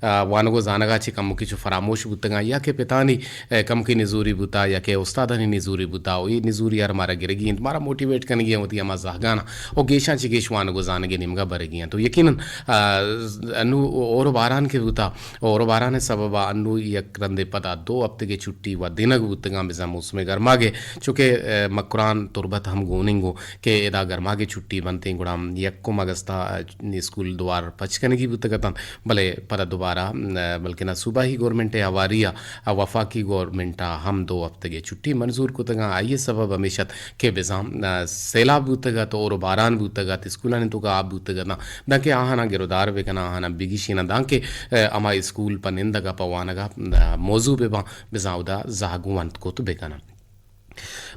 آ، وانگ و زانگا چہ کمکی چو فراموش بوتگاں، یا کہ پتانی، اے، کمکی نزوری بوتا، یا کہ استادانی نزوری بوتا، و اے نزوری ہر مارا گرگی انت، مارا موٹیویٹ کنگی انت وتی ہما زہگانا، و گیشاں چہ گیش وانگ و زانگے نیمگا برگی انت۔ و یقیناً، آ، انو اور و باران کہ بوتا، اور و باران سببا انو یک رندے پدا دو ہفتگے چھٹی و دینگ بوتگاں، بزاں موسم گرماگے، چونکہ، اے، مکران تربت ہم گوننگو کہ ادا گرماگے چھٹی بنتیں، گڑا یکم اگستا، اے، اسکول دوار پچ کنگی بوتگ اتنت، بلے پدا دوبارہ، م، بلکنا صوبائی گورنمنٹ ء ہواری ء وفاقی گورنمنٹ ء ہم دو ہفتگے چھٹی منظور کتگاں۔ آئی ء سبب ہمیش ات کہ بزاں، م، سیلاب بوتگ ات، اور و باران بوتگ ات، اسکولانی توکا آپ بوتگ اتاں، دانکہ آہاناں گرودار بکناں، آہاناں بگیشیناں، دانکہ، ا، ہما اسکول پہ نندگ ء پہ وانگ ء، م، موضوع بباں، بزاں اودا زہگ ونت کت بکناں۔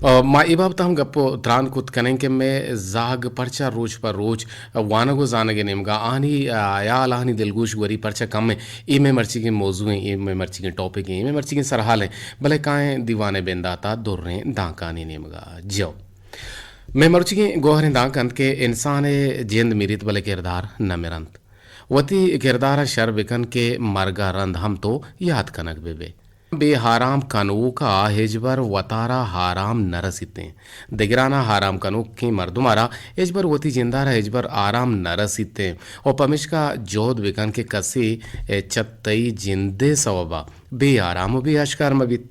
ء ما اے بابت ء ہم گپ ء تران کت کنیں کہ مئے زہگ پرچا روچ پہ روچ وانگ ء زانگ ء نیمگا آہانی، ء، ہیال، آہانی دلگوش گوری پرچا کم انت۔ اے مئے مرچیگیں موضوع انت، اے مئے مرچیگیں ٹاپک انت، اے مئے مرچیگیں سرحال انت، بلے کائیں دیوان ء بندات ء دریں دانکانی نیمگا۔ جیو۔ مئے مرچیگیں گوہریں دانک انت کہ انسان ء جند مریت بلے کردار نہ مرنت۔ وتی کردار ء شر بکن کہ مرگ ء رند ہم تو یات کنگ بہ بئے۔ بے آرام کنوک ء ہچبر وتارا آرام نہ رسیتیں۔ دگران ء آرام کنوکیں مردم ء را ہچبر وتی جند ء را ہچبر آرام نہ رسیتیں۔ و پمیشکا جہد بکن کہ کسے چہ تئی جند ء سوب ء بے آرام و بے آشکار مہ بیت۔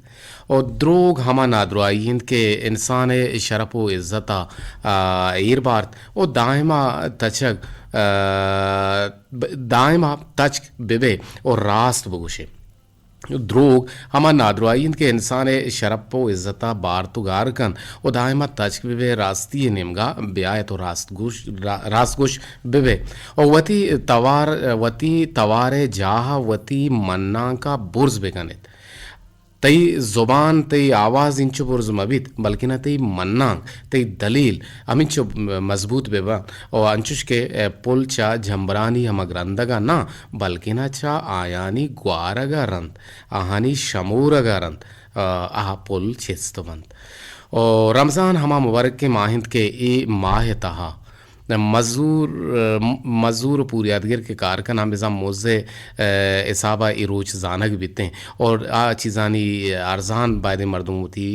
و دروگ ہما نادراہی انت کہ انسان ء شرپ و عزت ء، آ، ایر بارت و دائما تچگ، آ، ب-، دائما تچک بہ بئے و راست بگوشے۔ دروگ ہما نادراہی انت کہ انسان ء شرپ و عزت ء بارت و گار کنت و دائما تچک بہ بئے، راستی ء نیمگا بیایت و راست گوش، را-، راست گوش بہ بئے و وتی توار، وتی توار ء جاہ ء وتی منانک ء برز بہ کن ات۔ تئی زبان، تئی آواز انچو برز مہ بیت، بلکنا تئی منانک، تئی دلیل ہمینچو مضبوط بہ بنت و انچوش کہ پل چہ جمبرانی ہمک رندگ ء نہ، بلکنا چہ آیانی گوارگ ء رند، آہانی شمورگ ء رند، آ پل چست بنت۔ و رمضان ہما مبارکیں ماہ انت کہ اے ماہ ء تہا مزور، مزور و پوریادگر کہ کار کناں، بزاں موزے، ء، حساب ء اے روچ زانگ بیتیں اور آ چیزانی ارزان بایدیں مردم وتی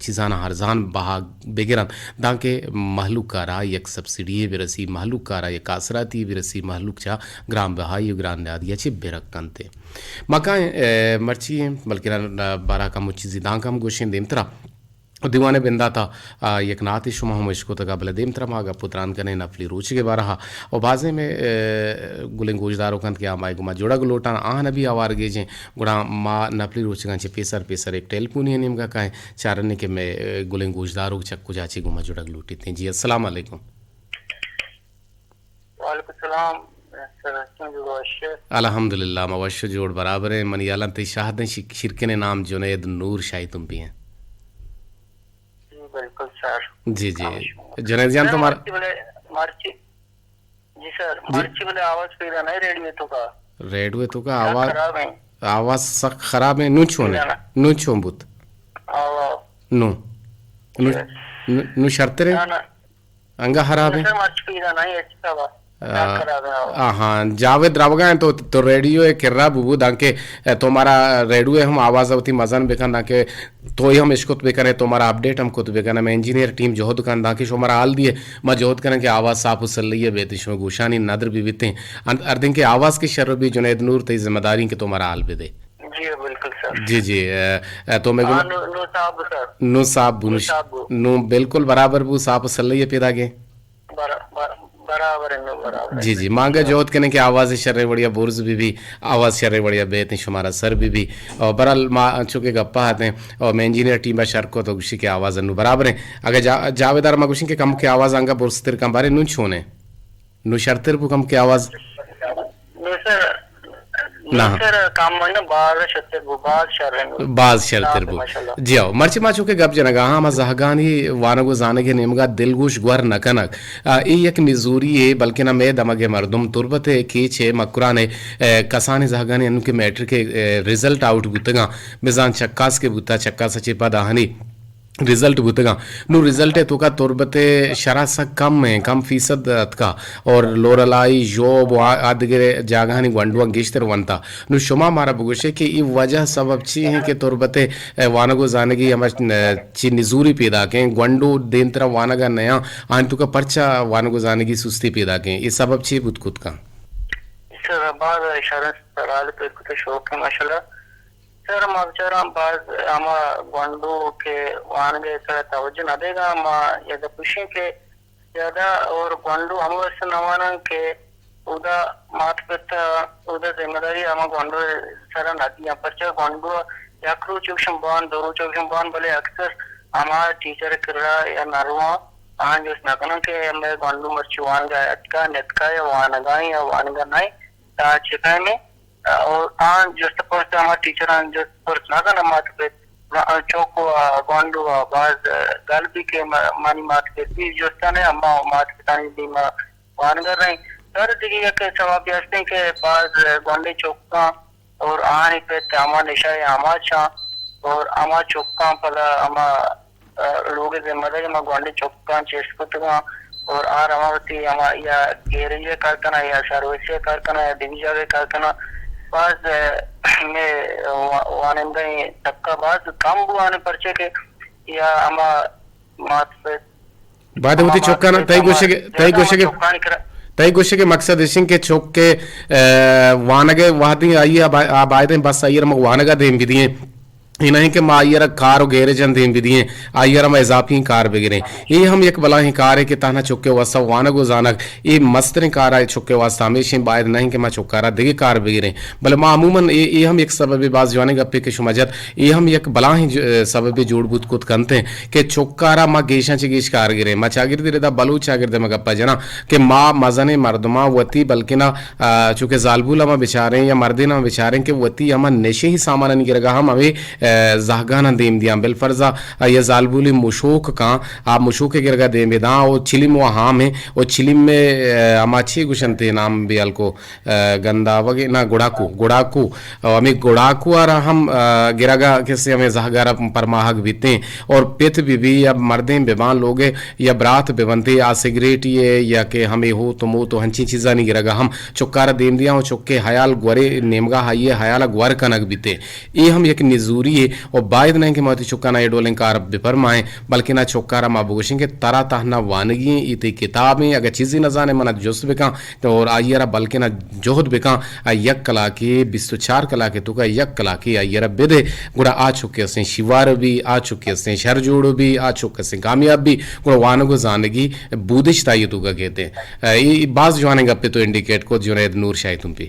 چیزاناں ارزان بہا بگرنت، دانکہ مہلوک ء را یک سبسڈی یے برسی، مہلوک ء را یک آسراتی یے برسی، مہلوک چہ گران بہائی و گران نہادی ء چہ برک کنت۔ ما کائیں، ء، مرچی بلکہ بارا کم و چیزی دانک ہم گوشیں دیمترا۔ دیوان ء بندات ء، آ، یک ناتے شما ہم اشکتگ ء، بلے دیمترا ما گپ و تران کنیں نپلی روچگ ء بارہ ء۔ و بازیں مئے، ء، گلیں گوشداروک انت کہ آ مئے گوما جڑگ لوٹاں، آہاں بی ہوار گیجیں، گڑا ما نپلی روچگاں چہ پیسر پیسر یک ٹیلیفونی ء نیمگا کائیں، چارنیں کہ مئے، ء، گلیں گوشداروک چہ کجا چہ گوما جڑگ لوٹیت۔ جی، السلام علیکم۔ وعلیکم السلام، سر، چون جوڑ وش؟ الحمدللہ، ما وش و جوڑ برابر ایں۔ منی ہیالاں تئی شاہدیں شی-، شیرکنیں نام جنید نور شاہی تمپی ایں۔ جی، بالکل سر۔ جی، جی۔ جنید جان، تو مار- مرچی بلے، مرچی، جی سر، جی۔ مرچی بلے آواز پیدا نہیں ریڈیو تو کا۔ ریڈیو تو کا آواز خراب ہے۔ آواز سخت خراب ہے۔ نو چون ہے؟ نو چون بوت؟ آواز۔ نو۔ نو، جی۔ نو، نو شرتر ہے؟ نہ، نہ۔ انگا خراب ہیں؟ سر، مرچی پیدا نہیں، اچھا با-، آ، خراب ہے۔ آہاں، جاوید روگا ہیں تو، تو ریڈیو ہے کرا ببو، دانکہ، اے، تو مارا ریڈیو ہے ہم آواز ہوتی مزن بکن، دانکہ تو ہی ہم اشکت بکنے، تو مارا اپڈیٹ ہم کت بکنے۔ میں انجینئر ٹیم جہد کن، دانکہ شو مارا حال دیے، ما جہد کنن کہ آواز صاف و سلئی ہے بیت، شما گوشانی ندر بھی بیتیں۔ ان-، اردن کے آواز کے شر بھی جنید نور تئی ذمہ داری کہ تو مارا حال بدے۔ جی، بالکل سر۔ جی، جی، اے، اے، تو میں ہاں، گم-، نو، نو صاحب سر۔ نو صاحب بو، نو نش-، صاحب بو۔ نو بالکل برابر بو، صاحب سلئی پیدا گئے۔ برا-، بر-، برابر ہے، نو برابر ہے۔ جی، جی، مانگا جوت کنے کہ آواز شرے وڑیا برز بی بی، آواز شرے وڑیا بیت شمارا سر بی بی۔ اور برحال ما چونکہ گپا آتے ہیں، اور میں انجینئر ٹیم با شر کو تو گوشی کہ آواز نو برابر ہیں۔ اگر جا-، جاویدار ما گوشی کہ کم کے آواز آنگا برز تر کم بارے نو چھونے۔ نو شرتر بو کم کے آواز؟ نو سر، نو نہ۔ سر، کم من باز شرتر بو، باز شر انت۔ باز شرتر بو۔ ماشاءاللہ۔ جی ہو، مرچی ما چونکہ گپ جنگا ہاں، ہما زہگانی وانگ و زانگ نیمگا دلگوش گور نہ کنگ۔ آ، اے یک نزوری ہے، بلکہ نہ مئے دمگ مردم تربت ہے، کیچ ہے، مکران ہے، اے، کسانی زہگانی انو کہ میٹرک ہے، اے، رزلٹ آؤٹ بوتگاں، بزان چکاس کے بوتا، چکاس چے پد آہنی رزلٹ بوتگاں۔ نوں رزلٹ ءِ توکا تربت ءِ شرح سک کم ایں، کم فیصد اتکا اور لورالائی، ژوب و آ، آ دگہ جاگہانی گونڈواں گیشتر ونتا۔ نوں شما مارا بگوشے کہ اے وجہ سبب چی ایں کہ تربت ءِ، اے، وانگ و زانگی ہما، اے، چی نزوری پیداک ایں، گونڈو دیمترا وانگا نیاں، آنی توکا پرچا وانگ و زانگی سستی پیداک ایں؟ اے سبب چی بوت کت کن؟ سر، باز اشارہ سوال پیش کتا، شوق ایں، ماشاءاللہ۔ سر، ما بچاراں باز ہما گونڈو کہ وانگ ءِ سرا توجہ نہ دیگا، ما اے گپ گوشیں کہ زیادہ اور گونڈو ہمے واسطہ نہ واناں کہ اودا مات پت ءِ اودا ذمہ داری ہما گونڈو ءِ سرا نہ دیاں، پرچا گونڈو یک روچ گوشن بوان، دو روچ گوشن بوان، بلے اکثر ہما ٹیچر ءِ کرا یا نہ رواں، آہاں جست نہ کناں کہ مئے گونڈو مرچی وانگ ءَ اتکا، نتکا یا وانگ ءَ ایں یا وانگ ءَ نہ ایں، تا چہ پیم ایں؟ اور آ جست پرس ہما ٹیچراں جست پرس نہ کناں، مات پت، چک و گونڈو باز گل بی کہ م-، منی مات پت بی جستاں ایں، اما مات پتانی دیما وانگ ءَ رہیں۔ سر، دگہ یک سوابے ہستیں کہ باز گونڈیں چکاں اور آہانی پت ہما نشہ ءِ آماچاں اور ہما چکاں پدا ہما لوگ ءِ ذمہ داری ہما گونڈیں چکاں چست کتگاں اور آ رواں وتی ہما یا گیرج ءَ کار کناں یا سروس ءَ کار کناں یا دگہ جاگہ ءَ کار کناں۔ باز، اے، مئے وا-، وانندہ ایں طبقہ باز کم بوان، پرچہ کہ یا ہما مات پت، باید ہما وتی مات چکاں پت، تئی ہما گوشگ، تئی زیادہ ہما گوشگ، چکانی کرا۔ تئی گوشگ ءِ مقصد اش انت کہ چک ءِ، اے، وانگ ءِ وہدی آئی ءَ با-، آ بایدیں بس آئی ءَ را ما وانگ ءَ دیم بدییں۔ اے نہ انت کہ ما آئی ءَ را کار و گیرجاں دیم بدییں، آئی ءَ را ما اضافی کار بگریں۔ اے ہم یک بلاہیں کارے کہ تہنا چک ءِ واسطہ وانگ و زانگ، اے مستریں کار ءَ چک ءِ واسطہ ہمیش انت، باید نہ انت کہ ما چک ءَ را دگہ کار بگریں۔ بلے ما عموماً اے، اے ہم یک سببے، باز جوانیں گپے کہ شما جت، اے ہم یک بلاہیں ج-، سببے جوڑ بوت کت کنت کہ چک ءَ را ما گیشاں چہ گیش کار گریں۔ ما چاگردے ردا بلوچ چاگرد ءِ ما گپ ءَ جناں کہ ما مزنیں مردماں وتی بلکنا، آ، چونکہ زالبول ءَ ما بچاریں یا مردین ءَ ما بچاریں کہ وتی ہما نشہی سامانانی گرگا ہم ہمے، آ، زہگاناں دیم دیاں۔ بالفرض آ یا زالبولے مشوک کاں، آ مشوک ءِ گرگا دیم بداں، او چلم و ہام ایں، او چلم ءِ، آ، ہما چی گوشنت نام بیال کو، آ، گنداوگ نہ، گڑاکو، گڑاکو، او ہمے گڑاکو ءَ را ہم، آ، گرگ ءَ کسے ہمے زہگ ءَ را پرماہگ بیتیں اور پت بہ بی یا مردین بہ باں لوگ ءِ یا برات بہ بنت، آ سگریٹے ءِ یا کہ ہمے ہوت و موت و ہنچیں چیزانی گرگ ءَ ہم چک ءَ را دیم دیاں و چک ءِ ہیال گورے نیمگ ءَ آئی ءِ ہیال ءَ گور کنگ بیتیں۔ اے ہم یک نزوری یے و باید نہ انت کہ ما وتی چکاناں اے ڈولیں کار بہ پرمائیں، بلکنا چک ءَ را ما بگوشیں کہ ترا تہنا وانگی ایں، اے تئی کتاب ایں، اگاں چیزے نہ زانئے منا جست بکن، تو اور آئی ءَ را بلکنا جہد بکن، آ یک کلاکے، بیست و چار کلاک ءِ توکا یک کلاکے آئی ءَ را بدے، گڑا آ چکے استیں شیوار بی، آ چکے استیں شر جوڑ بی، آ چک استیں کامیاب بی، گڑا وانگ و زانگی بودشت آئی ءِ توکا کیت۔ اے باز جوانیں گپے تو انڈیکیٹ کت جنید نور شاہی تمپی۔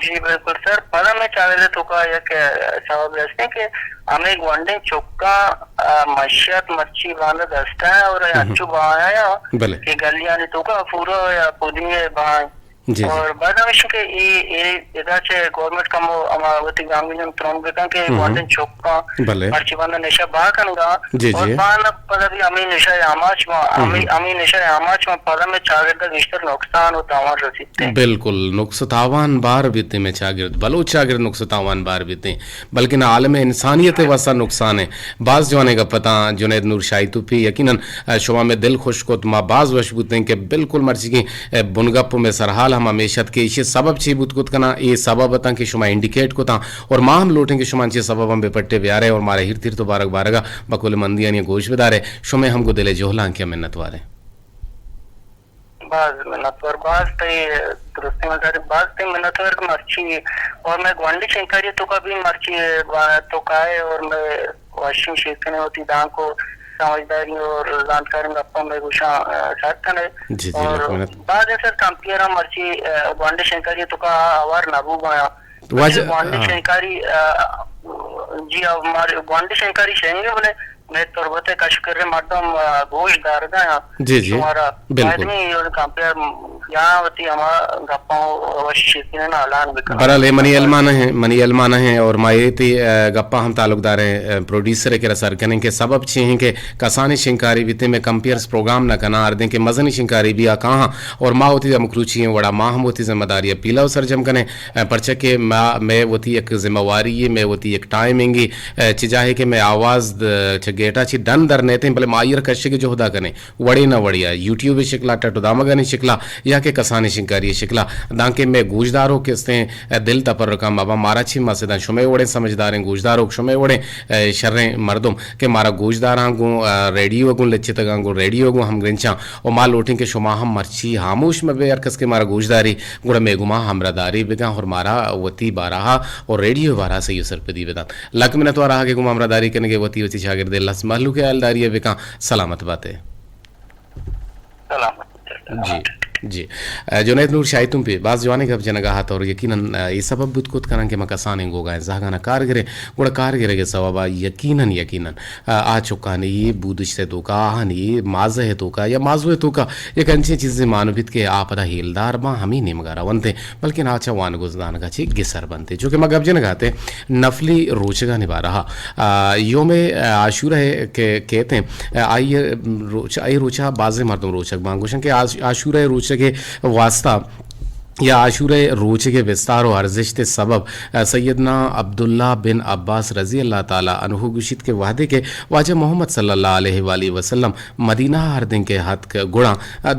جی بالکل سر، پدا مئے چاگرد ءِ توکا یک، آ، سوبے ہستیں کہ ہمے گونڈیں چکاں، آ، معیشت مرچی باندا دست ءَ اور ہم۔ انچو بہایا بلے۔ کہ گلیانی توکا پورا یا پودی ءِ بہائیں۔ جی، جی۔ اور بعد ہمیش کہ اے، اے ادا چہ گورنمنٹ کمو ہما وتی گامگیجاں ترند بکن کہ ہم۔ گونڈیں چکاں بلے۔ مرچی باندا نشہ بہا کنگا۔ جی، اور جی۔ پان پدا بھی ہمے نشہ ءِ آماچ ما، ہم۔ ہمے، ہمے نشہ ءِ آماچ ما پدا مئے چاگرد ءَ گیشتر نقصان و تاوان رسیت۔ بالکل، نقص و تاوان بار بیتیں مئے چاگرد، بلوچ چاگرد نقص و تاوان بار بیتیں، بلکنا عالم انسانیت ءِ واسطہ نقصان ایں۔ باز جوانیں گپ اتاں جنید نور شاہی توپی، یقیناً، آ، شما مئے دل خوش کت، ما باز وش بوتیں کہ بالکل مرچیگیں، آ، بنگپ و مئے سرحال ہم ہمیش ات کہ ایشی سبب چی بوت کت کناں، اے سبب اتاں کہ شما انڈیکیٹ کتاں اور ما ہم لوٹیں کہ شما انچیں سبباں بہ پٹے بیارے اور مارا ہیر تیر تو بارگ بارگا بقول مندیانی گوش بدارے، شمئے ہم گوں دل ءِ جہلانکیا منتواریں۔ باز منتوار، باز تئی درستیں مزاری، باز تئی منتوار کہ مرچی اور مئے گونڈیں شنگکاری توکا بھی مرچی تو کائے اور مئے وشیں شیکنے وتی دانک و سمجھداری اور زانتکاریں گپاں مئے گوشاں، آ، سر کنے۔ جی، جی، اور لکھ منت۔ باز سر کمپیئر ہم مرچی، آ، گونڈیں شنگکاری توکا ہوار نہ بوگایا۔ تو واجہ، گونڈیں ہاں۔ شنگکاری، آ، جی، آ، مار-، گونڈیں شنگکاری شنگے بلے مئے تربت ءِ کش ءُ کریں مردم، آ، گوش دارگ ءَ آں۔ جی، جی۔ شمارا بالکل۔ لازمی اے کمپیئر یا وتی ہما گپاں وش چیزیں الان بکناں۔ برحال، اے منی علم ءَ نہ ایں، منی علم ءَ نہ ایں، اور ما اے تئی، آ، گپاں ہم تعلق دار ایں، آ، پروڈیوسر ءِ کرا سر کنیں کہ سبب چی ایں کہ کسانیں شنگکاری بیتیں، مئے کمپیئرز پروگرام نہ کناں، ہردیں کہ مزنیں شنگکاری بی آ کاہاں، اور ما وتی ہمک روچی ایں وڑا ما ہم وتی ذمہ داری ءَ پیلو سرجم کنیں، آ، پرچہ کہ ما، مئے وتی یک ذمہ واری ایں، مئے وتی یک ٹائمنگ ایں، آ، چہ جاہے کہ مئے آواز د-، چہ گیٹ ءَ چہ ڈن در نیتیں، بلے ما آئی ءَ را کشگ ءِ جہد ءَ کنیں۔ وڑے نہ وڑے ءَ یوٹیوب ءِ شکل ءَ، ٹٹ ءُ دامگانی شکل ءَ، یا کہ کسانیں شنگکاری ءِ شکل ءَ، دانکہ مئے گوشداروک استیں، دل تپرکاں مباں، مارا چی مس داں، شمئے وڑیں سمجھداریں گوشداروک، شمئے وڑیں، اے، شریں مردم کہ مارا گوشداراں گوں، اے، ریڈیو ءَ گوں لچتگاں، گوں ریڈیو ءَ گوں ہمگرنچاں، ءُ ما لوٹیں کہ شما ہم مرچی ہاموش مہ بے، ہر کس کہ مارا گوشداری، گڑا مئے گوما ہمراہداری بکن، اور مارا وتی بارہ ءَ اور ریڈیو ءِ بارہ ءَ سہی ءُ سرپدی بدنت۔ لک منت وار آہگ ءَ گوں ما ہمراہداری کنگ ءَ، وتی وتی چاگرد ءِ لس مہلوک ءِ ہیالداری ءَ بکن۔ سلامت بات ئے۔ سلامت۔ جی، جی۔ اے، جنید نور شاہی تمپی باز جوانیں گپ جنگ ءَ ات، اور یقیناً، اے، اے سبب بوت کت کناں کہ ما کسانیں گوگا ایں، زہگاں کار گریں، گڑا کار گرگ ءِ سبب ءَ یقیناً، یقیناً، اے، آ چکانی بودشت ءِ توکا، آہانی مازہ ءِ توکا یا مازو ءِ توکا یک انچیں چیزے مان بیت کہ آ پدا ہیلدار باں، ہمے نیمگا رونت، بلکن آ چہ وانگ ءُ زانگ ءَ چہ گسر بنت۔ چونکہ ما گپ جنگ ءَ اتیں نفلی روچگانی بارہ ءَ، آ، یوم، آ، عاشورہ ءَ کہ کیت ایں، آ، آئی روچ، آئی روچ ءَ بازیں مردم روچگ باں، گوشن کہ آش-، عاشورہ ءِ روچگ ءِ واسطہ یا عاشورہ ءِ روچگ ءِ بستار ءُ ارزشت ءِ سبب، آ، سیدنا عبداللہ بن عباس رضی اللہ تعالی عنہ گوشیت کہ وہدے کہ واجہ محمد صلی اللہ علیہ وآلہ وسلم مدینہ ءَ ہردیں کہ اتک، گڑا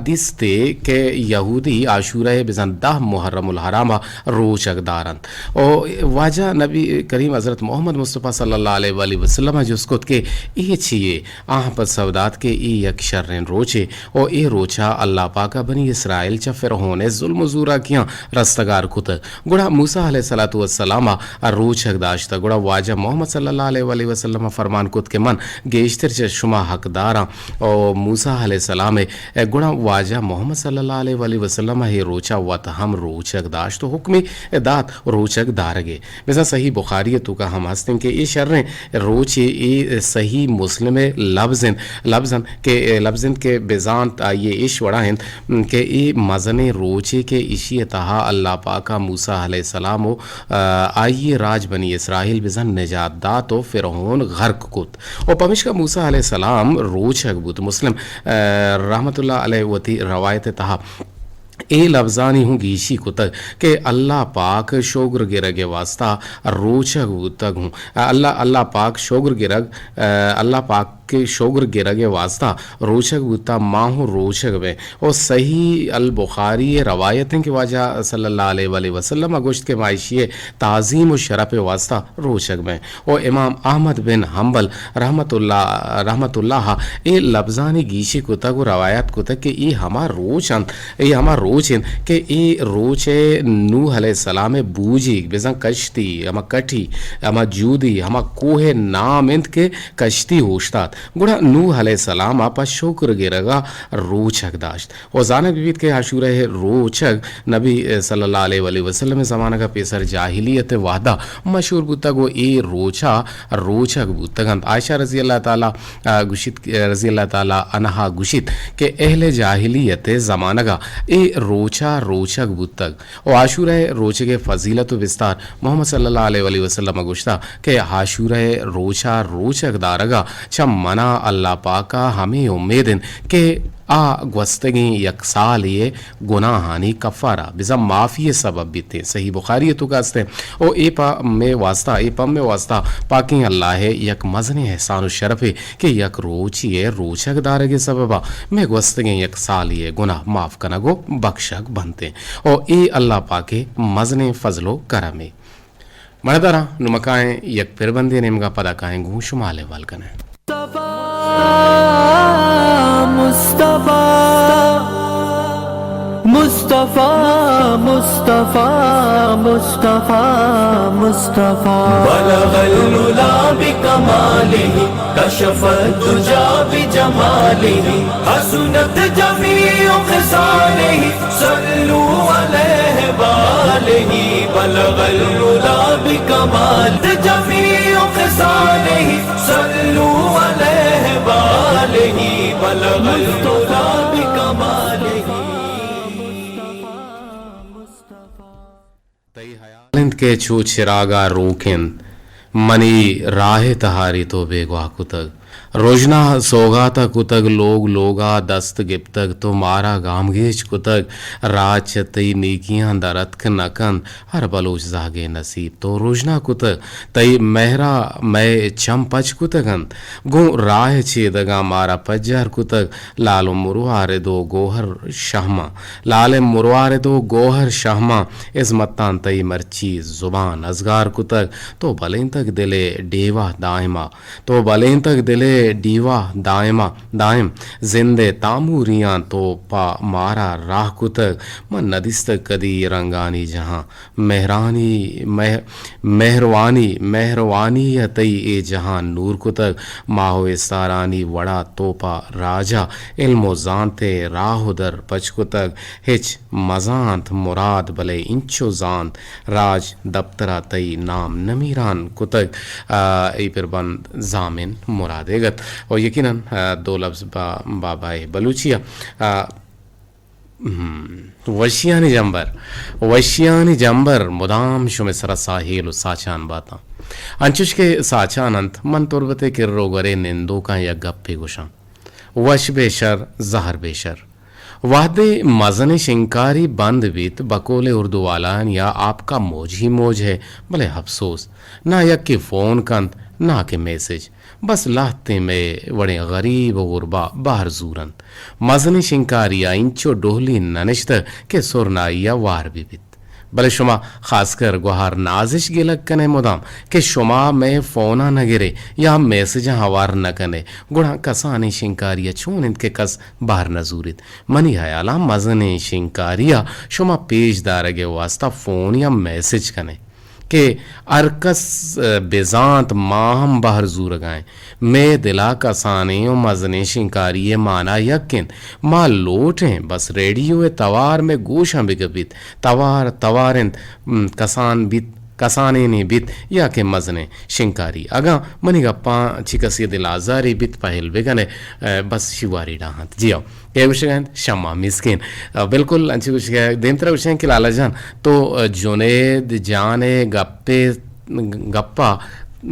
دیستے کہ یہودی عاشورہ ءِ بزاں دہ محرم الحرام ءَ روچگ دارنت۔ او واجہ نبی کریم حضرت محمد مصطفی صلی اللہ علیہ وآلہ وسلم ءَ جست کت کہ اے چی یے؟ آہاں پسو دات کہ اے یک شریں روچے، او اے روچ ءَ اللہ پاک ءَ بنی اسرائیل چہ فرعون ءِ ظلم ءُ زوراکیاں رستگار کتگ۔ گڑا موسی علیہ الصلوۃ والسلام ءَ روچگ داشتگ۔ گڑا واجہ محمد صلی اللہ علیہ وآلہ وسلم ءَ فرمان کت کہ من گیشتر چہ شما حقداراں۔ او موسی علیہ السلام ءَ، گڑا واجہ محمد صلی اللہ علیہ وآلہ وسلم ءَ اے روچ ءَ وت ہم روچگ داشت ءُ حکمے دات روچگ دارگ ءِ۔ بزاں صحیح بخاری ءِ توکا ہم ہست انت کہ اے شریں روچے، اے صحیح مسلم ءِ لبز انت، لبز انت کہ، لبز انت کہ بزانت آئی ءِ ایش وڑا انت کہ اے مزنیں روچے کہ ایشی ءِ تہا اللہ پاک ءَ موسی علیہ السلام ءُ، آ، آئی ءِ راج بنی اسرائیل بزاں نجات دات ءُ فرعون غرق کت۔ ءُ پمیشکا موسی علیہ السلام روچگ بوت۔ مسلم، آ، رحمت اللہ علیہ وتی روایت ءِ تہا اے لبزانی ہوں گیشی کتگ کہ اللہ پاک شگر گرگ ءِ واسطہ روچگ بوتگ ہوں۔ اللہ، اللہ پاک شگر گرگ، آ، اللہ پاک کہ شگر گرگ ءِ واسطہ روچگ بوتا، ما ہوں روچگ بیں۔ ءُ صحیح البخاری ءِ روایت انت کہ واجہ صلی اللہ علیہ وآلہ وسلم ءَ گوشت کہ ما ایشی ءِ تعظیم ءُ شرپ ءِ واسطہ روچگ بیں۔ ءُ امام احمد بن حنبل رحمت اللہ، رحمت اللہ ءَ اے لبزانی گیشی کتگ ءُ روایت کتگ کہ اے ہما روچ انت، اے ہما روچ انت کہ اے روچ ءَ نوح علیہ السلام ءِ بوجیگ بزاں کشتی، ہما کٹھی، ہما جودی، ہما کوہ ءِ نام انت کہ کشتی اوشتات۔ گڑا نوح علیہ السلام ءَ پہ شگر گرگ ءَ روچگ داشت۔ ءُ زانگ بہ بیت کہ عاشورہ ءِ روچگ نبی صلی اللہ علیہ وآلہ وسلم ءِ زمانگ ءَ پیسر جاہلیت ءِ وہد ءَ مشہور بوتگ ءُ اے روچ ءَ روچگ بوتگ انت۔ عائشہ رضی اللہ تعالی، آ، گوشیت، رضی اللہ تعالی عنہا گوشیت کہ اہل جاہلیت ءِ زمانگ ءَ اے روچ ءَ روچگ بوتگ۔ ءُ عاشورہ ءِ روچگ ءِ فضیلت ءُ بستار محمد صلی اللہ علیہ وآلہ وسلم ءَ گوشتہ کہ عاشورہ ءِ روچ ءَ روچگ دارگ ءَ چہ منا اللہ پاک ءَ ہمے امید انت کہ آ گوستگیں یک سالے ءِ گناہانی کفارہ بزاں معافی ءِ سبب بیت انت۔ صحیح بخاری ءِ توکا است انت۔ ءُ اے پہ مئے واسطہ، اے پہ مئے واسطہ پاکیں اللہ ءِ یک مزنیں احسان ءُ شرفے کہ یک روچے ءِ روچگ دارگ ءِ سبب ءَ مئے گوستگیں یک سالے ءِ گناہ معاف کنگ ءُ بکشگ بنت انت۔ ءُ اے اللہ پاک ءِ مزنیں فضل ءُ کرمے۔ مڑداراں، نوں ما کائیں یک پربندے نیمگا، پدا کائیں گوں شما حال احوال کنیں۔ مصطفی، مصطفی، مصطفی، مصطفی، مصطفی۔ بلغ العلا بکماله، کشف الدجی بجماله، حسنت جمیع خصاله، صلوا علیه وآله۔ بلغ العلا بکماله، جمیع خصاله، صلوا علیه وآله۔ بلغ العلا بکماله۔ تئی ہیال انت کہ چو چراگا روک انت، منی راہ ء تہاری تو بیگواہ کتگ۔ رژنا سوگات ء کتگ، لوگ لوگا دست گپتگ، تو مارا گامگیج کتگ۔ راج چہ تئی نیکیاں در اتک نہ کنت، ہر بلوچ زہگے نصیب تو رژنا کتگ۔ تئی مہرا مئے چم پچ کتگ انت، گوں راہ ء چیدگاں مارا پجار کتگ۔ لال و مروارد و گوہر شہماں، لال ء مروارد و گوہر شہماں، ازمتاں تئی مرچی زبان ازگار کتگ۔ تو بلینتگ دل ء ڈیوہ دائما، تو بلینتگ دل ء ڈیوہ دائما، دائم زند ء تاموریاں تو پہ مارا راہ کتگ۔ من ندیستگ کدی رنگانی جہاں، مہرانی، مہ-، مہروانی، مہروانی ء تئی اے جہان نور کتگ۔ ماہ و استارانی وڑا تو پہ راج ء علم و زانت ء راہ و در پچ کتگ۔ ہچ مزانت مراد، بلے انچو زانت راج دپتر ء تئی نام نمیران کتگ۔ آ، اے پر بند زامن مراد ئیگ ات۔ و یقیناً، آ، دو لبز با-، بابائے بلوچی ء، آ، ہم، وشیانی جمبر، وشیانی جمبر مدام شمئے سرا ساہیل و ساچان باتاں۔ انچوش کہ ساچان انت، من تربت ء کر و گورے نندوکاں یک گپے گوشاں۔ وش بے شر، زہر بے شر۔ وہدے مزنیں شنکاری بند بیت، بقول اردو والایان یا آپ کا موج ہی موج ہے، بلے افسوس، نہ یکے فون کنت، نہ کہ میسج۔ بس لہتیں مئے وڑیں غریب و غربا بہر زور انت۔ مزنیں شنکاری ء انچو ڈوہلی نہ نشتگ کہ سرنائی ء وار بہ بیت۔ بلے شما خاصکر گوہار نازش گلگ کن ئے مدام کہ شما مئے فون ء نہ گر ئے یا میسجاں ہوار نہ کن ئے، گڑا کسانیں شنکاری ء چون انت کہ کس بہر نہ زوریت؟ منی ہیال ء مزنیں شنکاری ء شما پیش دارگ ء واستہ فون یا میسج کن ئے۔ کہ ہر کس، ء، بزانت ما ہم بہر زورگا ایں۔ مئے دلا کسانیں و مزنیں شنکاری ء مانا یک انت۔ ما لوٹ ایں بس ریڈیو ء توار مئے گوشاں بہ کپیت۔ توار، توار انت، م، کسان بیت، کسانینے بیت یا کہ مزنیں شنکاری۔ اگاں منی گپاں چہ کسی ء دل آزارے بیت پہل بہ کن ئے، ء، بس شیواری ڈاہنت۔ جی ہو۔ اے گوشگ ء انت شما مسکین۔ ء، بالکل انچو گوشگ ء دیمترا گوشگ ء کہ لالا جان تو، ء، جنید جان ء گپ ء، گپ ء،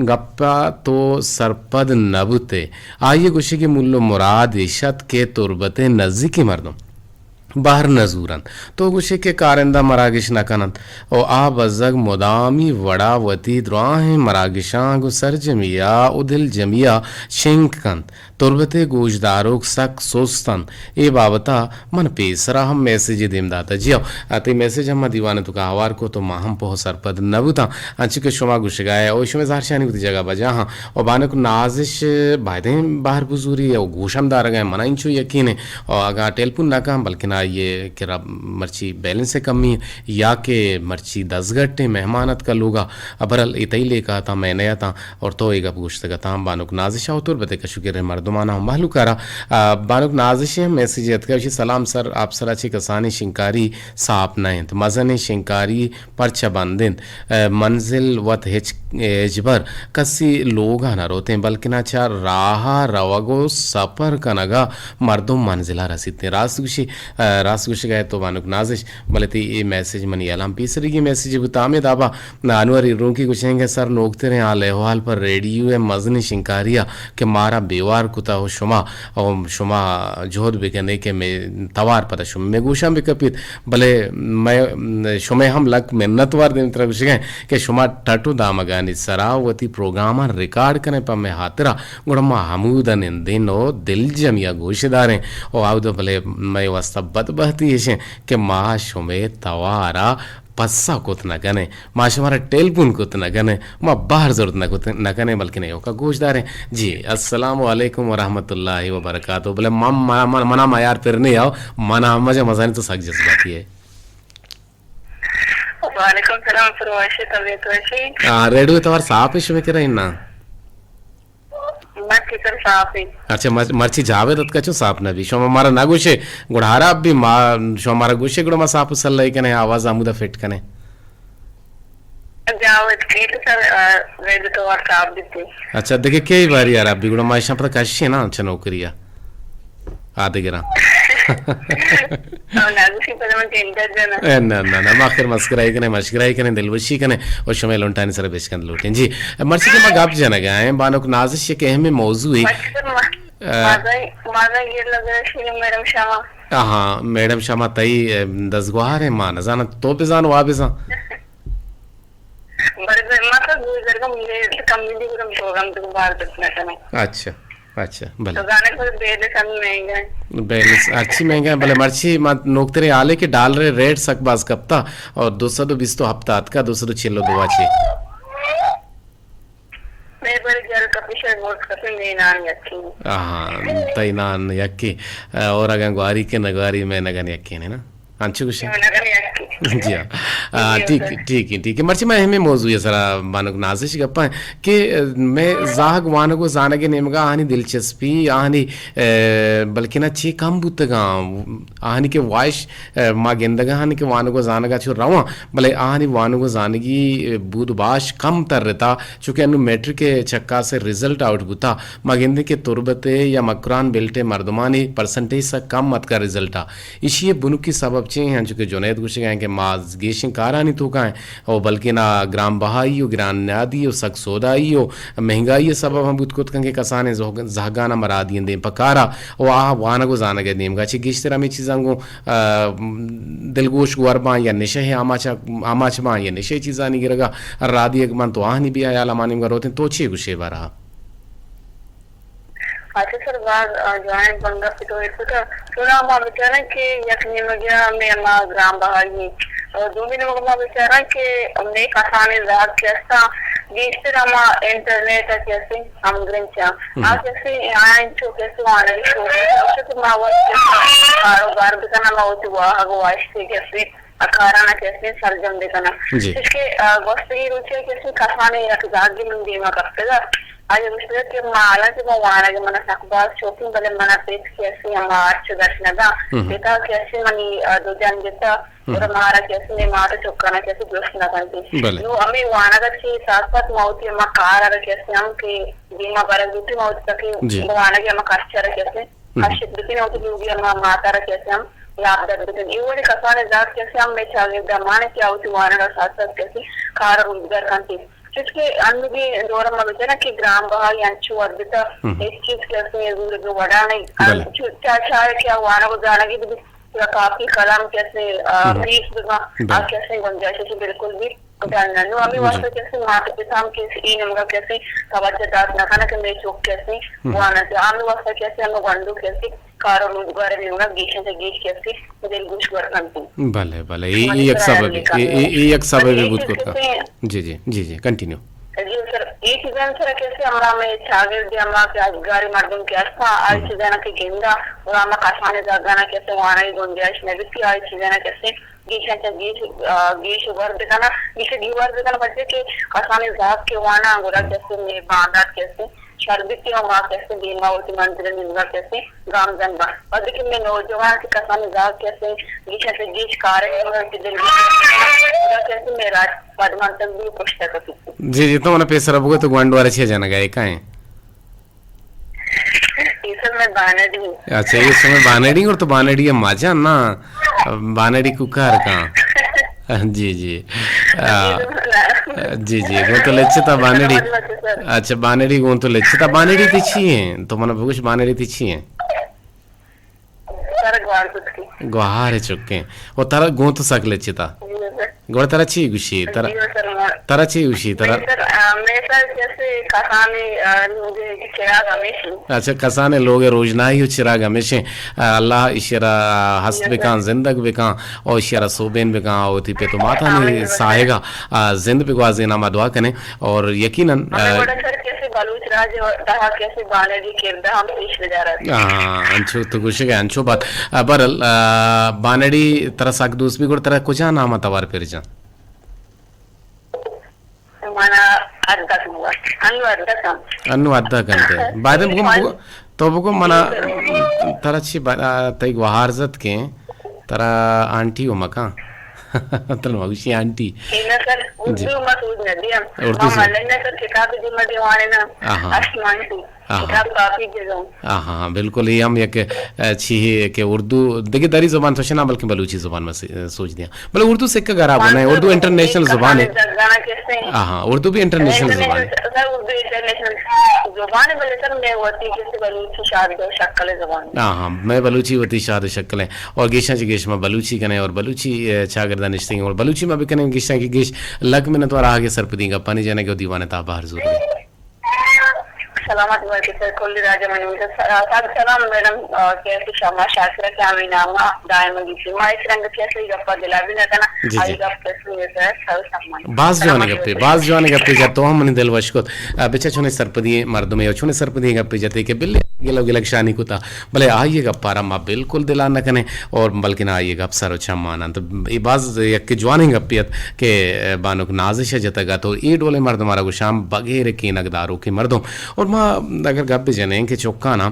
گپ ء تو سرپد نہ بوت ئے۔ آئی ء گوشگ ء مول ء مراد ایش ات کہ تربت ء نزیکیں مردم بہر نہ زور انت۔ تو گوش ئے کہ کارندہ مراگش نہ کن انت و آ بزگ مدامی وڑا وتی دراہیں مراگشاں گوں سرجمی ء و دلجمی ء شنگ کنت۔ تربت ء گوشداروک سک سست انت۔ اے بابت ء من پیسرا ہم میسجے دیم داتگ۔ جی ہو، تئی میسج ہم ما دیوان ء توکا ہوار کت و ما ہم پوہ سرپد نہ بوتاں۔ انچو کہ شما گوشگا ئے، او شمئے زہرشانی وتی جاگہ بجاہ آں۔ و بانک نازش بایدیں بہر بزوری و گوش ہم دارگا ئے، منا انچو یقین ایں۔ و اگاں ٹیلپون نہ کن، بلکن آئی ء کرا مرچی بیلنس ء کمی یا کہ مرچی دزگٹ ایں، مہمان اتکا لوگا، برحال اے تئی لیکہ اتاں، مئے نہ اتاں۔ اور تو اے گپ گوشتگ اتاں بانک نازش ء و تربت ء کشوکریں مردماناں و مہلوک ء را۔ آ، بانک نازش ء ہم میسجے اتکگ، گوشی، سلام سر، آپسرا چہ کسانیں شنکاری ساپ نہ انت، مزنیں شنکاری پرچہ بند انت، آ، منزل وت ہچ، ہچبر کسی لوگا نہ روتیں، بلکنا چہ راہا روگ و سپر کنگا مردم منزلا رسیتیں۔ راست گوشی، آ، راست گوشگا ئے تو بانک نازش، بلے تئی اے میسج منی الم پیسریگیں میسجے بوت۔ آمید آبا انور ایرونکی گوشنگ ء سر نوکتریں حال احوال پر ریڈیو ء مزنیں شنکاری ء کہ مارا بیوار کتا و شما، و شما جہد بکنے کہ مئے توار پدا شمئے گوشاں بکپیت، بلے مئے، شمئے ہم لک منت وار دیمترا گوشگیں کہ شما ٹٹ و دامگانی سرا وتی پروگراماں ریکارڈ کنے پہ مئے ہاترا، گڑا ما ہمودا نندیں و دلجمی ء گوش داریں و آودا بلے مئے واسطہ بدبہتی ایشیں کہ ما شمئے توارا پسہ کت نہ کنیں، ما شمارا ٹیلپون کت نہ کنیں، ما بہر زرت نہ کت، نہ کنیں، بلکن ایوکا گوش داریں۔ جی، السلام علیکم ورحمۃ اللہ وبرکاتہ۔ بلے من، من، من، منا میار پر نہیں آؤ، منا ہم مزہ مزانی تو سک جذباتی ہے۔ وعلیکم السلام، پرواشی، طبیعت وشی؟ ہاں، ریڈیو توار صاف ہے شمے کرا نا؟ مرچی سر صاف انت۔ اچھا، مر-، مرچی جاوید اتکا چون صاف نہ بی؟ شما مارا نہ گوشے، گڑا ہراب بی ما، شما مارا گوشے گڑا ما صاف و سلہ کنیں، آواز ہمودا فٹ کنیں۔ جاوید کیت سر، آ، ریڈیو توار صاف بیتی۔ اچھا، دگہ کئی باری ہراب بی گڑا ما اشاں پدا کشیں نا چہ نوکریا۔ آ دگراں۔ او ناگوشی پدا من ٹینڈر جناں۔ اے، نہ، نہ، نہ، ما آخر مسکرائی کنیں، مشکرائی کنیں، دلوشی کنیں، او شمئے لنٹانی سر بشکند لوٹیں۔ جی، مرچی کہ ما گپ جنگا ایں، بانک نازش یک اہمیں موضوعے۔ مرچی کہ ما، آ، مازن، مازن گیر لگا شیرین میڈم شما۔ آہاں، میڈم شما تئی، اے، دزگوہار ایں، ما نزاناں، تو بزان، وا بزان۔ بلے ما تو گوشدارگاں، مجھے کم دی گرم پروگرام تو بار دت نہ کناں۔ اچھا، اچھا، بلے۔ تو گانے کو بیلنس ہم مہنگا ہے۔ بیلنس ہرچی مہنگا ہے، بلے مرچی ما نوکتریں حال ہے کہ ڈالر ریٹ سک باز کپتا اور دو سد و بیست و ہپت آتکا، دو سد و چل و دو آ چی۔ میں بڑے جل کپی شر گوشت کپی میں نان یکی۔ آہاں، تئی نان یکی، اور اگاں گواری کے نگواری میں نگن یکی نے نا۔ انچو گوشے؟ جی ہاں۔ آ، ٹھیک، ٹھیک ہے، ٹھیک ہے۔ مرچی ما ہمیں موضوع سرا بانک نازش گپاں کہ، آ، میں زاہگ وانگ و زانگ نیمگا آہانی دلچسپی، آہانی، آ، بلکنا چی کم بوتگاں، آہانی کہ واش، آ، ما گندگا آہانی کہ وانگ و زانگا چو رواں، بلے آہانی وانگ و زانگی، آ، بود باش کم تر رتا، چونکہ انو میٹرک چکا سے رزلٹ آؤٹ بوتا، ما گندیں کہ تربت یا مکران بیلٹ مردمانی پرسنٹیج سک کم اتکا رزلٹا۔ ایشی ءِ بنکی سبب چے ایں؟ انچو کہ جنید گوشگ ءَ ایں کہ ما گیشیں کارانی توکا ایں، او بلکنا گران بہائی و گران نادی و سک سودائی و مہنگائی ءِ سبب ہم بوت کت کن کہ کسانیں زہگ-، زہگاں مرادی ایں دیم پہ کارا و آ وانگ و زانگ ءِ نیمگا چہ گیشتر ہمے چیزاں گوں، آ، دلگوش گور باں یا نشہ ءِ آماچ، آماچ باں یا نشہ ءِ چیزانی گرگا رادیگ باں، تو آہانی بھی حیال ہما نیمگا روتیں۔ تو چے گوشے بارہا؟ اچھا سر، باز، آ، جوانیں بندغ کہ تو ایر کتا۔ چونا ما بچاراں کہ یک نیمگیا ہمے ہما گران بہائی، اور دومی نیمگ ما بچاراں کہ ہمے کسانیں زہگ کہ استاں، گیشتر ہما انٹرنیٹ ءَ کہ استیں ہمگرنچاں۔ آ کہ استیں آ انچو کہ استیں وانگی شوق، کہ ما وقت کاروبار بکناں، ما وتی واہگ و واشتے کہ استیں ءَ کارانا کہ استیں سرجم بکناں۔ جی۔ چوشکہ، آ، گوستگیں روچے کہ استیں کسانیں یک زہگے من دیما کپتگا، آئی گوشتگا کہ ما حالانکہ ما وانگ منا سک باز شوقیں، بلے منا پت کہ استیں ہما ہرچ گش نداں۔ پتا کہ استیں منی، آ، دو جن جتا، اور مارا کہ استیں مات چکانا کہ استیں درست نکنتی۔ بلے۔ نو ہمیں وانگ چی ساتھ ساتھ ما وتی ہما کار ءَ کہ استیں ہم کہ دیما برگ بیتی، ما وتی تکی جی۔ وانگ ہما خرچہ ءَ کہ استیں ہشت بکنیں وتی لوگی ہما ماتارا کہ استیں ہم لاپ در بکنیں۔ اے وڑیں کسانیں زہگ کہ استیں ہم مئے چاگرد ءَ مان کہ آ وتی وانگ ءَ ساتھ ساتھ کہ استیں کار ءُ روزگار کنت۔ چوشکہ انوگیں دور ءَ ما بچاراں کہ گران بہائی انچو ودتا، ہچ چیز کہ استیں زورگ ءِ وڑا نہ ایں۔ بلے۔ انچو چا چاہے کہ آ وانگ ءُ زانگی بہ بیت، یا کاپی قلم کہ استیں، آ، فیس بہ باں، آ کہ استیں گنجائش بالکل بھی ڈن نہ۔ نو ہمے واسطہ کہ استیں مات پت ہم کہ اے نیمگا کہ استیں توجہ دات نہ کناں کہ مئے چک کہ استیں واننت۔ ہمے واسطہ کہ استیں ہمے گونڈو کہ استیں کار ءُ روزگار ءِ نیمگا گیشیں چہ گیش کہ استیں دلگوش ور کنت۔ بلے، بلے، اے، اے یک سببے، اے، اے، اے یک سببے بوت کتا۔ جی، جی، جی، جی، کنٹینیو۔ جی سر، اے چیزاں سر کہ استیں ہمارا مئے چاگرد ہما کہ ازگاریں مردم کہ استاں، آ چیزانا کہ گندا، اور ہما کسانیں زہگانا کہ استیں وانگ ءِ گنجائش نہ بیت، آ چیزانا کہ استیں گیشاں چہ گیش، آ، گیش ءُ ور بکناں، گیش ءُ گیوار بکناں، پرچے کہ کسانیں زہگ کہ واناں، گڑا کہ استیں مئے باندات کہ استیں شر بیت ءُ ما کہ استیں دیما وتی منزل ءِ نیمگا کہ استیں گامزن باں۔ وھدے کہ مئے نوجوان کہ کسانیں زہگ کہ استیں گیشاں چہ گیش کار ءِ نیمگا کہ دل بکناں، گڑا کہ استیں مئے راج پدمنتگ بی پشتا کپیت۔ جی، جی، تو منا پیسرا بگو تو گونڈو ءَ را چے جنگا اے کائیں؟ اے سمے بانڑی۔ اچھا، اے سمے بانڑی، اور تو بانڑی ءَ مزہ نا، بانڑی کوکار کاں۔ جی، جی۔ آ، جی، جی، گوں تو لچتا بانڑی۔ اچھا، بانڑی گوں تو لچتا۔ بانڑی تئی چی ایں؟ تو منا بگوش بانڑی تئی چی ایں؟ سر گوار کتکی۔ گوہار چکیں۔ او ترا گوں تو سک لچتا۔ جی سر۔ گڑا ترا چی گوشی؟ ترا، جی سر، ما ترا چی گوشی؟ ترا مئے سر، آ، مئے سر کسے کسانیں، آ، لوگے چراگ ہمیش ایں۔ اچھا، کسانیں لوگے روژنائی و چراگ ہمیش ایں۔ آ، اللہ ایشی را ہست بکاں، زندگ بکاں، او ایشی را سوبین بکاں، او وتی پت و ماتانی ساہگا، آ، زند بگوازیناں، ما دعا کنیں۔ اور یقیناً، ہمے آ، وڑا سر کسے بلوچ راج تہا کسے بانڑی کردہ ہم پیش بدارت۔ آ، انچو تو گوشگ ءَ انچو بات۔ آ، بہرحال، آ، بانڑی ترا سک دوست بی، گڑا ترا کجا نام ءَ توار پر جاں؟ منا ادک بوت۔ انو ادک ہم۔ انو ادک انت۔ بعد بگو، بگو، تو بگو منا، ترا چی با-، آ، تئی گوہار زت کہ ترا آنٹی و مکان۔ ترا مگوشی آنٹی۔ اے نہ سر، جی۔ اردو ما سوج نہ دیاں۔ اردو ما سوج۔ ملنڈ نہ سر، کتاب دیما دیوانے نا۔ آہا۔ اسمان ٹو۔ آہا۔ کتاب کاپی دے دوں۔ آہا، بالکل، یہ ہم یک، اے، چی ہے کہ اردو، دیکھیں، دری زبان تو شنا، بلکہ بلوچی زبان میں سے، اے، سوچ دیا۔ بلے اردو سکگ ءَ را بنے، اردو انٹرنیشنل زبان ہے۔ ہاں، ہاں، اردو بھی انٹرنیشنل زبان ہے۔ سر، اردو انٹرنیشنل زبان ہے، بلے سر، میں وتی کسے بلوچی شاد و شکل زبان ہے۔ ہاں، ہاں، میں بلوچی وتی شاد و شکل ہے۔ اور گیشاں چہ گیش ما بلوچی کنے اور بلوچی، اے، چاگردہ نشتگیں اور بلوچی ما بکنے گیشاں کہ گیش۔ لک منت وار آگے سرپدی گپانی جانے کہ دیوان تا بہر زور دے۔ سلامت بات سر، کل راج منی۔ سلام میڈم، آ، کیسے شما؟ شاکرہ کہ ہمیں نام دائم گیشی۔ ما اس رنگ کیسے گپا دلا بھی نہ کنا۔ جی، آئی جی۔ گپ کیسے یہ سر، سر سمان۔ باز جوان گپے، باز جوان گپے جت، تو ہم منی دل وش کت۔ آ، بچا چونے سرپدی مردمے اور چونے سرپدی گپے جتے کہ بلے گلو گلگ شانی کتا، بلے آئی گپارا ما بالکل دلا نہ کنے اور بلکہ نہ آئی گپ سر و چمان انت۔ اے باز یک جوانیں گپے ات کہ بانک نازش جتگ ات اور اے ڈولیں مردم را گوشاں بغیر کینگ داروکیں مردم۔ اور ما اگر گپ بجنیں کہ چکانا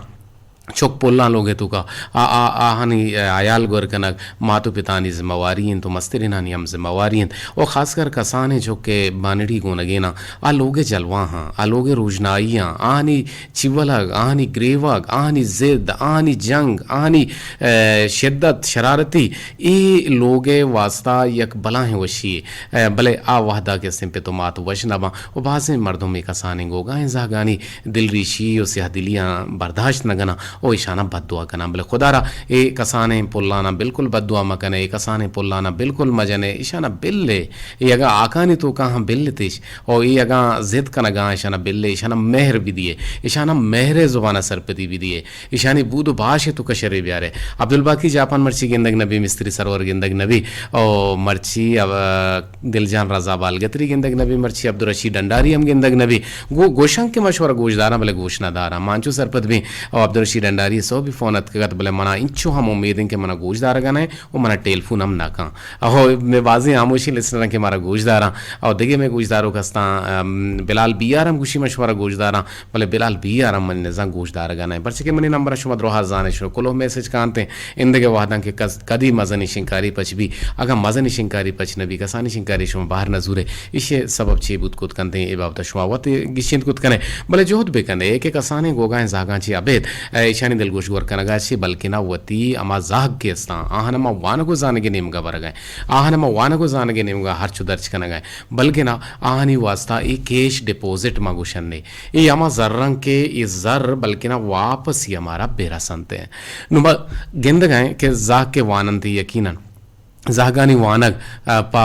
چک پلاں لوگ ءِ توکا آ، آ، آہانی، آ، حیال گور کنگ مات و پتانی ذمہ واری انت و مسترینانی ہم ذمہ واری انت و خاص کر کسانیں چک ءِ بانڑی گونگیناں آ لوگ ءِ جلواہاں، آ لوگ ءِ روژنائیاں، آہانی چیولگ، آہانی گریوگ، آہانی زد، آہانی جنگ، آہانی، اے، شدت، شرارتی، اے لوگ ءِ واسطہ یک بلاہیں وشی یے۔ اے، بلے آ وہدا کہ استیں پت و مات وش نہ باں و بازیں مردم اے کسانیں گوگاہیں زہگانی دلریشی و سیاہ دلیاں برداشت نہ کناں و ایشاناں بددعا کناں۔ بلے خدا را اے کسانیں پلاناں بالکل بددعا مہ کنے، اے کسانیں پلاناں بالکل مہ جنے، ایشاناں بل اے۔ اے اگاں آکانی توکا ہم بل اتش، او اے اگاں زد کنگاں، ایشاناں بل اے، ایشاناں مہر بدیے، ایشاناں مہر ءِ زبان ءَ سرپدی بدیے، ایشانی بود و باش ءِ توکا شرے بیارے۔ عبدالباقی جاپان مرچی گندگ نبی، مستری سرور گندگ نبی، او مرچی، اب، دلجان رضا بالگتری گندگ نبی، مرچی عبدالرشید ڈنڈاری ہم گندگ نبی۔ گو-، گوشاں کہ ما شمارا گوشداراں، بلے گوش نہ داراں۔ ما انچو سرپد بیں، او عبدالرشید ڈنڈاری ءِ سہبی فون اتکگ ات، بلے منا انچو ہم امید انت کہ منا گوشدارگا نہ ایں و منا ٹیلیفون ہم نہ کن۔ اہو، مئے بازیں ہاموشیں لسنراں کہ مارا گوش داراں، او دگہ مئے گوشداروک ہستاں، ام، بلال بی آر ہم گوشی من شمارا گوش داراں، بلے بلال بی آر ہم من نزاں گوش دارگا نہ ایں، پرچہ کہ منی نمبر شما دروہ زانے، شما کلوہ میسج کانتے، اندگہ وہداں کہ کس، کدی مزنی شنکاری پچ بی، اگاں مزنی شنکاری پچ نہ بی، کسانی شنکاری شما بہر نہ زورے، ایشی سبب چے بوت کت کنتے، اے بابت شما وت گشینت کت کنے، بلے جہد بکنے کہ کسانیں گوگاہیں زہگاں چے ابید، اے، ایشانی دلگوش گور کنگا چے، بلکنا وتی ہما زہگ کہ استاں، آہاں ہما وانگ و زانگے نیمگا برگا ایں۔ آہان ہما وانگ و زانگ ء نیمگا ہرچ و درچ کنگ ء انت، بلکنا آہانی واستا اے کیش ڈپوزٹ ما گوشنے۔ اے ہما زر انت کہ اے زر بلکنا واپس ہی ہمارا بہ رسنت۔ نوں ما گندگ ء کہ زاگ کہ واننت یقیناً زاگانی وانگ، آ، پہ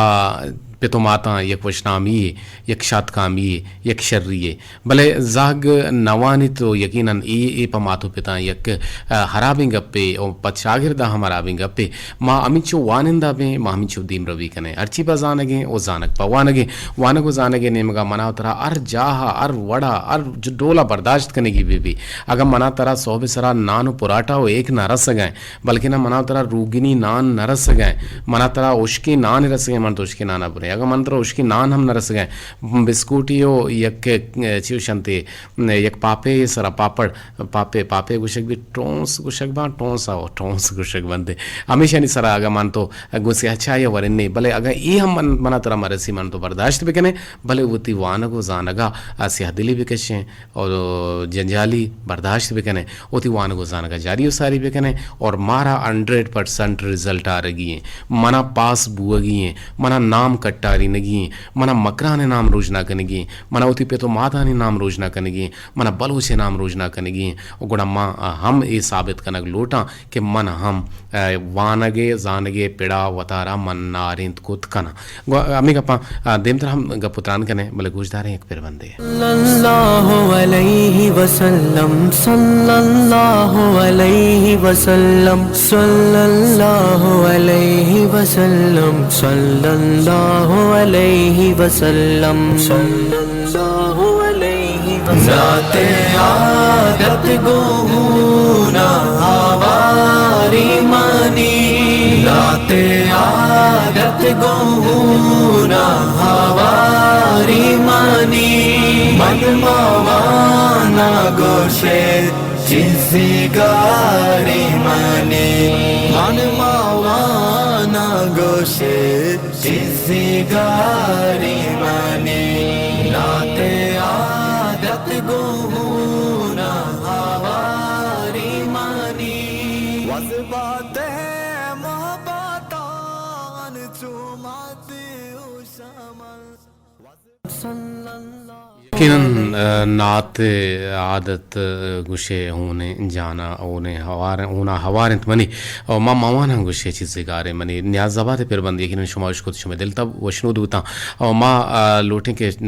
پت و ماتاں یک وشنامی یے، یک شاتکامی یے، یک شری یے۔ بلے زہگ نہ وانیت و یقیناً اے، اے پہ مات و پتاں یک، آ، ہرابیں گپے و پہ چاگرد ء ہم ہرابیں گپے۔ ما ہمینچو وانندہ بیں، ما ہمینچو دیمروی کنیں۔ ہرچی پہ زانگیں و زانگ پہ وانگیں۔ وانگ و زانگ ء نیمگا منا و ترا ہر جاہ ء، ہر وڑ ء، ہر ج-، ڈول ء برداشت کنگی بہ بی۔ اگاں منا ترا سہب ء سرا نان و پراٹا و ایک نہ رسگ ء، بلکنا منا و ترا روگنی نان نہ رسگ ء، منا ترا ہشکیں نان رسگ ء، من تو ہشکیں نان ء بریں۔ اگاں من ترا ہشکیں نان ہم نہ رسگ ء، بسکوٹی و یک، چی گوشنت، یک پاپے سرا پاپڑ، پاپے، پاپے گوشگ بی، ٹونس گوشگ باں، ٹونس آ، ٹونس گوشگ بنت۔ ہمیشانی سرا اگاں من تو گوں سیاہ چاہے ورنے، بلے اگاں اے ہم من، منا ترا مرسی من تو برداشت بکنے، بلے وتی وانگ و زانگا آ سیاہ دلی بکشیں۔ اور جنجالی برداشت بکنیں، وتی وانگ و زانگ ء جاری و ساری بکنیں اور مارا ہنڈریڈ پرسنٹ رزلٹ آرگی ایں، منا پاس بوگی ایں، منا نام کٹارینگی ایں، منا مکران ء نام روژنا کنگی ایں، منا وتی پت و ماتانی نام روژنا کنگی ایں، منا بلوچ ء نام روژنا کنگی ایں۔ و گڑا ما ہم اے ثابت کنگ لوٹاں کہ من ہم، اے، وانگ ء زانگ ء پڑا وتارا من نارینت کت کناں۔ گو-، ہمے گپاں، آ، دیمتر ہم گپ و تران کنیں، بلے گوشداریں یک پربندے۔ صلی اللہ علیہ وسلم، صلی اللہ علیہ وسلم، صلی اللہ علیہ وسلم، صلی اللہ علیہ وسلم، صلی اللہ علیہ وسلم۔ نعت عادت گوں ہون ء ہواری منی، نعت عادت گوں ہون ء ہواری منی۔ من ما وانگ و شعر چیزی گاری منی، من ما وانگ و شعر چیزی گاری منی۔ نعت عادت گوں ہون ء یقیناً، آ، نعت عادت، آ، گوشے ہونے جانا، ہونے ہوار، ہونا ہوار انت منی۔ او ما ماواناں گوشے چیزے گارے منی۔ نیاز آباد پر بند یقیناً شما اشکت شما دل تب وشنود بوتاں۔ او ما، آ، لوٹیں کہ، آ،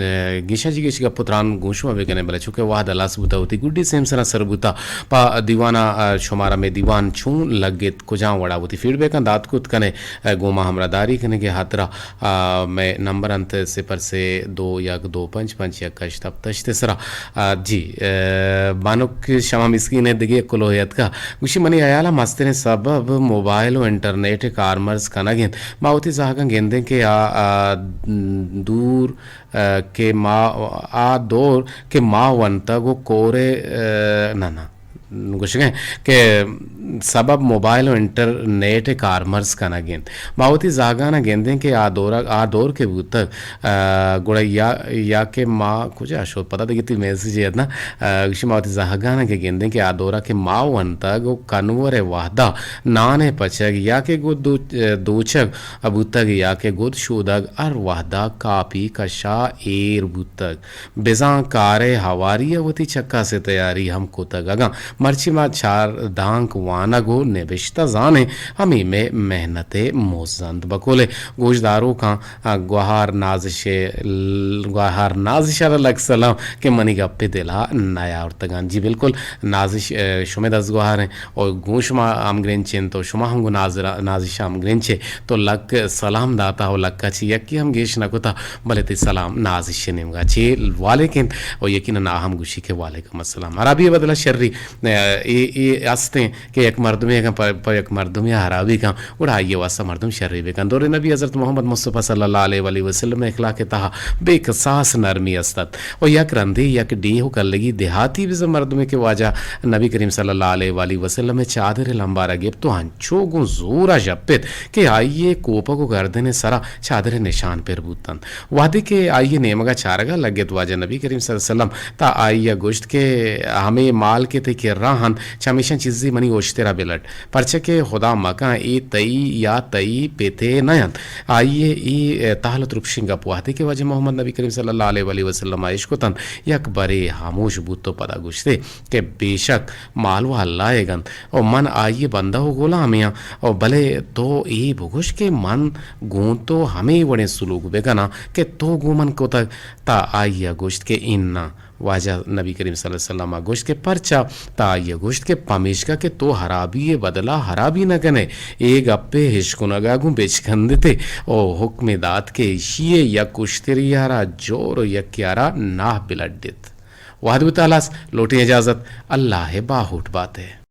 گیشاں جی گیش گپ و تران گوں شما بکنیں، بلے چونکہ وہد ہلاس بوتا ہوتی گڈی سیم سرا سر بوتا۔ پا دیوانا، آ، شمارا میں دیوان چون لگت، کجام وڑا ہوتی فیڈ بیکاں دات کت کنے، آ، گوں ما ہمراہ داری کنے کہ ہاترا آ، مئے نمبر انت صفر سے دو یک دو پنچ پنچ یک ہشت ہپت ہشت سرا۔ آ، جی، آ، بانک شمع مسکین ء دگہ یک کلوہ اتکا۔ گوشی، منی ہیال ء مستریں سبب موبائل و انٹرنیٹ ء کارمرز کنگ انت۔ ما وتی زہگاں گندیں کہ آ، آ، دور، آ، کہ ما، آ دور کہ ما ونتگ و کورے، آ، نہ، نہ۔ گوشگیں کہ سبب موبائل و انٹرنیٹ ء کارمرز کنگ انت۔ ما وتی زہگان ء گندیں کہ آ دور، آ دور کہ بوتگ، آ، گڑا یا، یا کہ ما کجا شت، پدا دگہ تی میسج یاد نہ، آ، گوشی ما وتی زہگان ء کہ گندیں کہ آ دور ء کہ ما ونتگ و کنور ء وہدا نان ء پچگ یا کہ گد دو-، دوچگ بوتگ یا کہ گد شودگ ہر وہدا کاپی کشا ایر بوتگ۔ بزاں کارئے ہواری ء وتی چکاسے تیاری ہم کتگ۔ اگاں مرچی ما چار دانک وانگ و نبشتہ زانیں، ہمے مئے محنتئے مزند۔ بقول گوشداروکاں، آ، گوہار نازش ء ل-، گوہار نازش ء را لک سلام کہ منی گپے دل ء نیاورتگاں۔ جی بالکل، نازش، آ، شمئے دزگوہاریں۔ و گوں شما ہمگرنچ انت و شما ہم گوں نازرا-، نازش ء ہمگرنچ ء تو لک سلام داتا و لک ء چہ یکے ہم گیش نہ کتا، بلے تئی سلام نازش ء نیمگا چہ والیک انت و یقیناً آ ہم گوشی کہ وعلیکم السلام۔ ہرابی ء بدلا شری، اے، اے استیں کہ یک مردمے اگاں پہ، پہ یک مردمے ء ہرابی کن، گڑا آئی ء واسطہ مردم شری بکن۔ دور نبی حضرت محمد مصطفی صلی اللہ علیہ وآلہ وسلم ء اخلاق ء تہا بے کساس نرمی است ات۔ و یک رندے یک ڈیہہ و کلگی دیہاتی بزاں مردمے کہ واجہ نبی کریم صلی اللہ علیہ وآلہ وسلم ء چادر ء لمبارا گپت و انچو گوں زورا ژپت کہ آئی ء کوپگ و گردن ء سرا چادر ء نشان پر بوت انت۔ وہدے کہ آئی ء نیمگا چارگا لگت واجہ نبی کریم صلی اللہ علیہ وسلم تا آئی ء گوشت کہ ہمے مال کہ تئی کرا انت چمیشاں چیزے منی اوشترا بلٹ۔ پرچا کہ خدا مکن اے تئی یا تئی پتے نہ انت۔ آئی ء اے تہل و ترپشیں گپ وہدے کہ واجہ محمد نبی کریم صلی اللہ علیہ وآلہ وسلم ء اشکتنت، یک برے ہاموش بوت و پدا گوشتے کہ بے شک مال و اللہ ئیگ انت و من آئی ء بندہ و غلامے آں و بلے تو اے بگوش کہ من گوں تو ہمے وڑیں سلوک بکناں کہ تو گوں من کتگ؟ تا آئی ء گوشت کہ اناں۔ واجہ نبی کریم صلی اللہ علیہ وسلم ء گوشت کہ پرچا؟ تا آئی ء گوشت کہ پمیشکا کہ تو ہرابی ء بدلا ہرابی نہ کن ئے۔ اے گپ ء اشکنگ ء گوں بچکندت ئے و حکمے دات کہ ایشی ء یک اشتری ء را جور و یکے ء را ناہ بلڈیت۔ وہد بوت ہلاس، لوٹیں اجازت، اللہ ء باہوٹ بات ئے۔